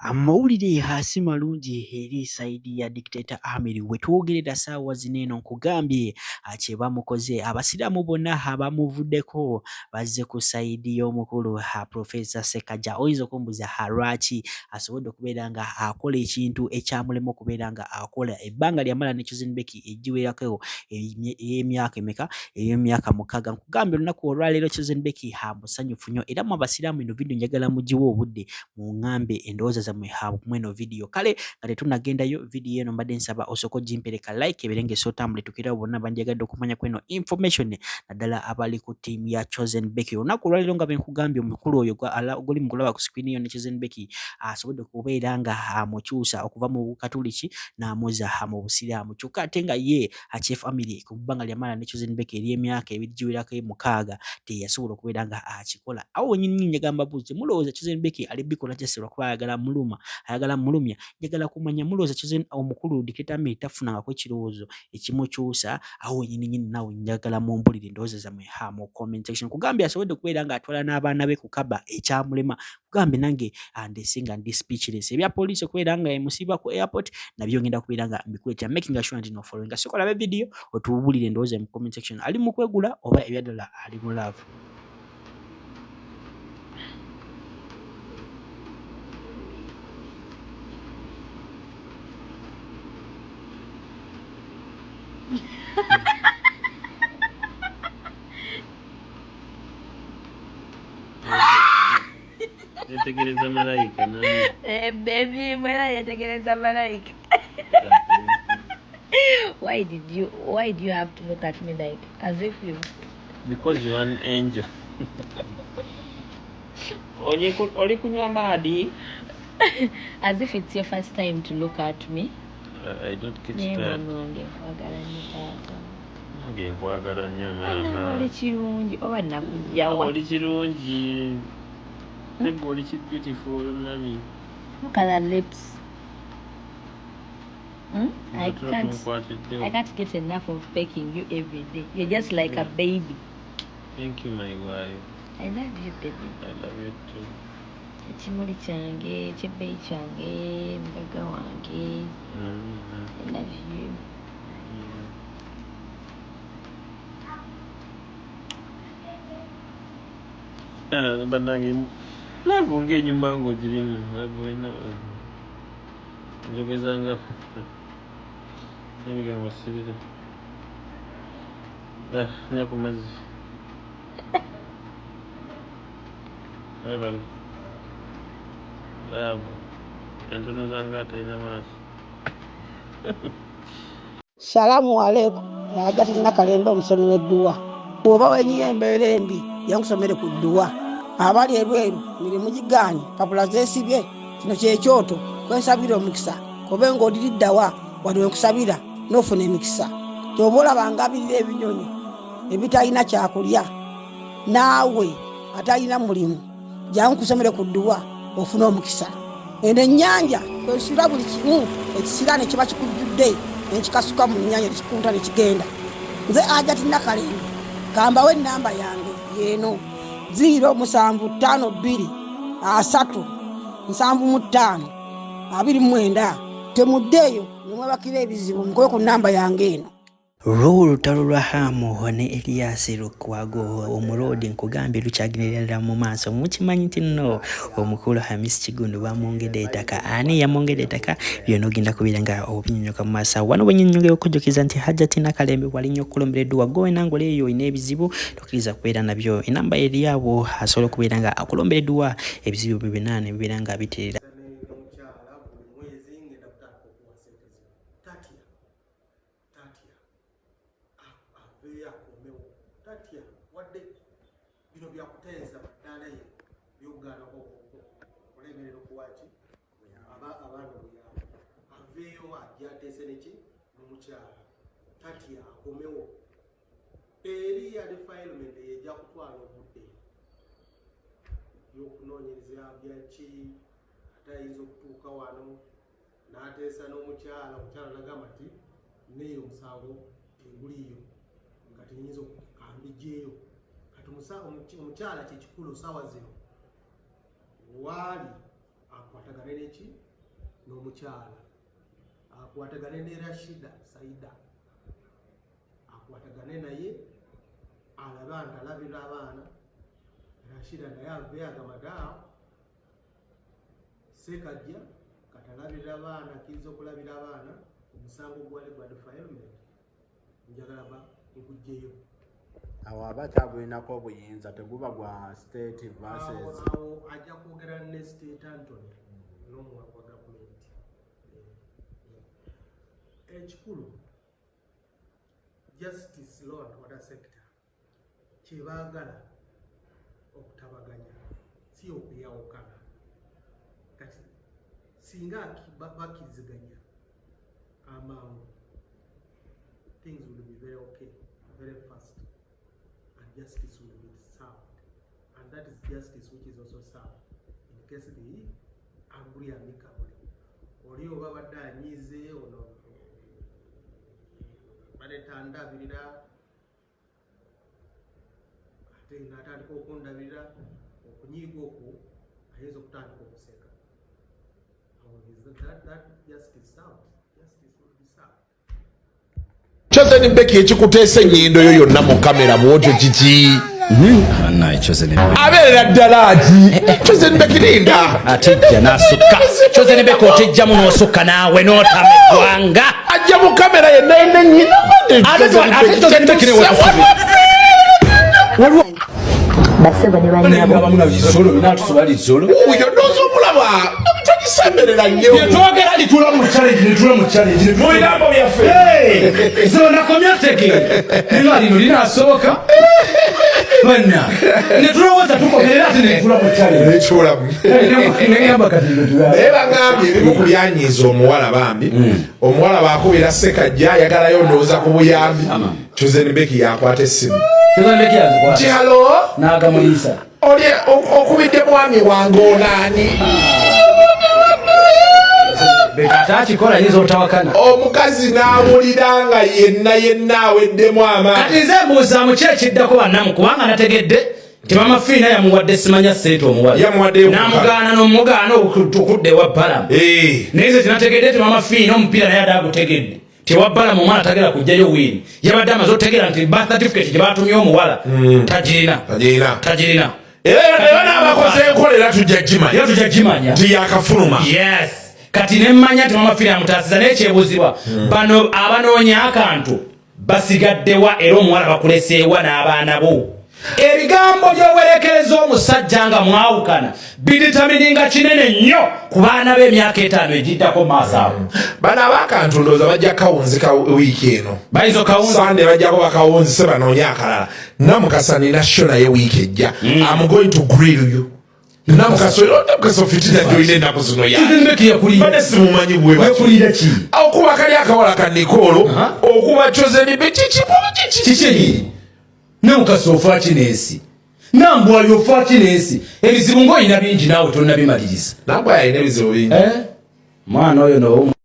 Amawulire si malungi eri sayidi ya Dictator Amiri. We twogerera ssaawa zino eno nkugambye kye bamukoze. Abasiraamu bonna abamuvuddeko bazze ku sayidi y'omukulu Professor Ssekajja. Oyinza okumbuuza lwaki asobodde okubeera nga akola ekintu ekyamulema okubeera nga akola ebbanga lyamala ne Chosen Becky egiwerako ey'emyaka emeka? Ey'emyaka 6. Nkugambye olunaku olwaleero Chosen Becky musanyufu nnyo era mu abasiraamu eno vidiyo njagala mugiwe obudde mungambe endowooza zammwe mweno vidiyo. Kale nga tetunagendayo vidiyo eno mbadde nsaba osooka ogimpereka like ebeere ng'esootambula etuukirawo bonna bandyagadde okumanya kweno information naddala abali ku ttiimu ya Chosen Becky. Olunaku olwaleero nga bwe nkugambye omukulu oyo guli mu kulaba ku screen yo ne Chosen Becky asobodde okubeera nga amukyusa okuva mu Bukatuliki n'amuzza mu Busiraamu kyokka ate nga ye Chief Amiri ku bbanga lyamala ne Chosen Becky ery'emyaka egiwerako 6 teyasobola okubeera nga akikola. Awo wennyini njagala mbabuuze, mulowooza Chosen Becky ali bikola just lwakuba ayagala muluma, ayagala mulumya? Njagala kumanya mulowooza Chosen omukulu Dictator Amiri tafunangako ekirowoozo ekimukyusa? Awo wennyini nnyini naawe njagala mumbulire endowooza zammwe mu comment section. Kugambye asobodde okubeera ng'atwala n'abaana be ku Kaba ekyamulema. Kugambye nange andese nga ndi speechless. Ebya poliisi okubeera nga emusiba ku airport nabyo ngenda kubeera nga mbikuleetera, making sure nti no following. Sooka olabe video otubuulire endowooza mu comment section. Ali mu kwegula oba ebyaddala ali mu love? Yetegereza malayika naye. Eh, baby, mwena yetegereza malayika. Why do you have to look at me like as if you Because you are an angel. Oli kunywa maadi? As if it's your first time to look at me. I don't get Naye tired. mwami wange, nkwagala nnyo taata. Nange nkwagala nnyo Bannange, maama. oli kirungi oba nakujjawa? Oli kirungi. Negwe oli ki beautiful mami. Look at the lips. Hmm? I can't Tunkwatiddewo. I can't get enough of pecking you every day. You're just like a baby. Thank you, my wife. I love you, baby. I love you too. Ekimuli kyange, ekyebbeeyi kyange, mugaga wange. I love you. Ah, bannange, love ng'enyumba ng'ogirimu. Love olina njogezanga ebigambo sibira. Ah, nywa ku mazzi. Webale. Love entunuza nga atalina maaso. Salaamu aleikum. Hajati Nakalembe omusomi w'edduwa. Bw'oba wenyiye embeera embi, yankusomere ku dduwa. Abali ebweru mirimu gigaanye, papula zeesibye, kino kyekyoto kwensabira omukisa. Kobe ng'odiriddawa wali wenkusabira n'ofuna emikisa. Kyoba olaba ngabirira ebinyonyi ebitalina kyakulya, naawe atalina mulimu, jangu nkusomere ku dduwa ofune omukisa. Eno ennyanja kwensula buli kimu ekisiraani ekiba kikujjudde nenkikasuka mu nnyanja nekikunta nekigenda. Nze Hajati Nakalembe, kambawe ennamba yange yeeno 0752 3 75 29. Temuddeeyo nemwebakira ebizibu, mukube ku nnamba yange eno. Lwo olutalo lwa Hamu ne Elias Lukwago omuloodi nkugambye lukyagenderera ddala mu maaso. Mukimanyi nti nno omukulu Hamis Kiggundu bamwongedde ettaka. Ani yamwongedde ettaka? Byonna ogenda kubeera nga obinyonyoka mu maaso. Wano bwennyonnyongera okujjukiza nti Hajati Nakalembe wali nnyo okukulombera edduwa. Gwe wena ng'oli eyo olina ebizibu tokkiriza kubeera nabyo. Enamba eri awo asobola okubeera nga akulombera edduwa ebizibu byo byonna ne bibeera nga biterera. Omukyala buli mwezi ngenda kutandika okuwa sente zino. Tatya, tatya, aveeyo akomewo, tatya. Wadde bino byakuteeza maddaala ye byokugaana okulemerera okuwaki abaana obuyambi, aveeyo ajja ateese neki n'omukyala. Tatya, akomewo. Eri ya defilement ejja kutwala obudde byokunoonyereza byaki, ate ayinza okutuuka wano n'ateesa n'omukyala, omukyala nagamba nti neeyo omusango teguliiyo kati nyinza okambijjeeyo. Kati omukyala kyekikulu saawa zino. Waali akwatagane neki n'omukyala, akwatagane ne Rashida Saida, akwatagane naye alabe nti alabira abaana. Rashida naye ave agamba awo Sekajja katalabirira abaana, akkiriza okulabira abaana. Omusango gwali gwa defilement, njagala ba nkugjeyo. Awo aba kyagulinako obuyinza, teguba gwa state versus Awo ajja kwogera ne State Attorney n'omuwabi wa gavumenti. Ekikulu, justice, law and order sector kyebaagala okutabaganya, si okuyawukana. Kati singa bakkiriziganya amangu, things will be very okay very fast and justice will be served, and that is justice which is also served in case they agree amicably. Oli oba badde anyiize, ono badde tandabirira, ate natandika okundabirira, okunyiiga okwo ayinza okutandika okuseka. Awo is that justice served, justice will be served. Chosen Becky, ekikuteesa ennyindo yo yonna mu kamera bwotyo kiki? Abeerera ddala ati Chosen Becky, linda. Atejja n'asukka. Chosen Becky, otejjamu n'osukka naawe n'otama eggwanga. Ajja mu kamera yenna yenna ennyina. Ate Chosen Becky ne wetusubira. Basebo ne banyabo. Oyo ndowooza omulaba tagisemberera nnyo. Twogera litula mu challenge, litula mu challenge. Mu bigambo byaffe. So nakomye otegeera lino lino linasooka banna ne tulowooza tukomerera, ate ne tutula mu challenge. Netulamu. Negamba kati lino tula. Naye bagambye ebimu ku byanyiiza omuwala, bambi omuwala bakubira Sekajja, ayagalayo ndowooza ku buyambi. Chosen Becky yakwata essimu Chosen Becky yazikwata. nti, "Hello." N'agamuliisa. Oli okubidde mwami wange onaani? Beka ate akikola ayinza otawakana. Omukazi n'awulira nga yenna yenna aweddemu amaanyi. Kati nze mbuuzaamu, ki ekiddako bannamu? Kubanga nategedde nti Mama Fiina yamuwadde simanya sente omuwala. Yamuwaddeyo. N'amugaana n'omugaana okudda ewa Balamu. Naye nze kinategedde nti Mama Fiina omupiira naye ade agutegedde ti ewa Balamu omwana tagera kujjayo will. Yabadde amaze otegeera nti birth certificate gye batumye omuwala tagirina. Tagirina. Tagirina. Era era n'abakoze enkola era tujja gimanya. Era tujja gimanya. Nti yakafuluma. Yes, kati nemmanya nti Mama Fiina amutaasiza, naye kyebuuzibwa, bano abanoonya akantu basigaddewa? Era omuwala bakuleseewa n'abaana bo? Ebigambo by'owerekereza omusajja nga mwawukana bidetermininga kinene nnyo ku baana b'emyaka 5 egiddako maaso awo. Bano abakantu ndowooza bajja kawunzika wiiki eno. Bayinza okawunza. Sande bajjako bakawunzise, banoonye akalala. Namukasa, nina show naye wiiki ejja. I'm going to grill you, Namukasa. Namukasa, ofitina gyolina ennaku zino ya bane simumanyi bwe batyo. Wekulira ki? Okuba kali akawala ka Nicole, okuba Chosen Becky, kiki? Kiki? Namukasa, ofa ki n'ensi? Nambwayo, ofa ki n'ensi? Ebizibu ng'olina bingi, naawe tonnabimaliriza. Nambwayo alina ebizibu bingi. Eh? Mwana oyo no.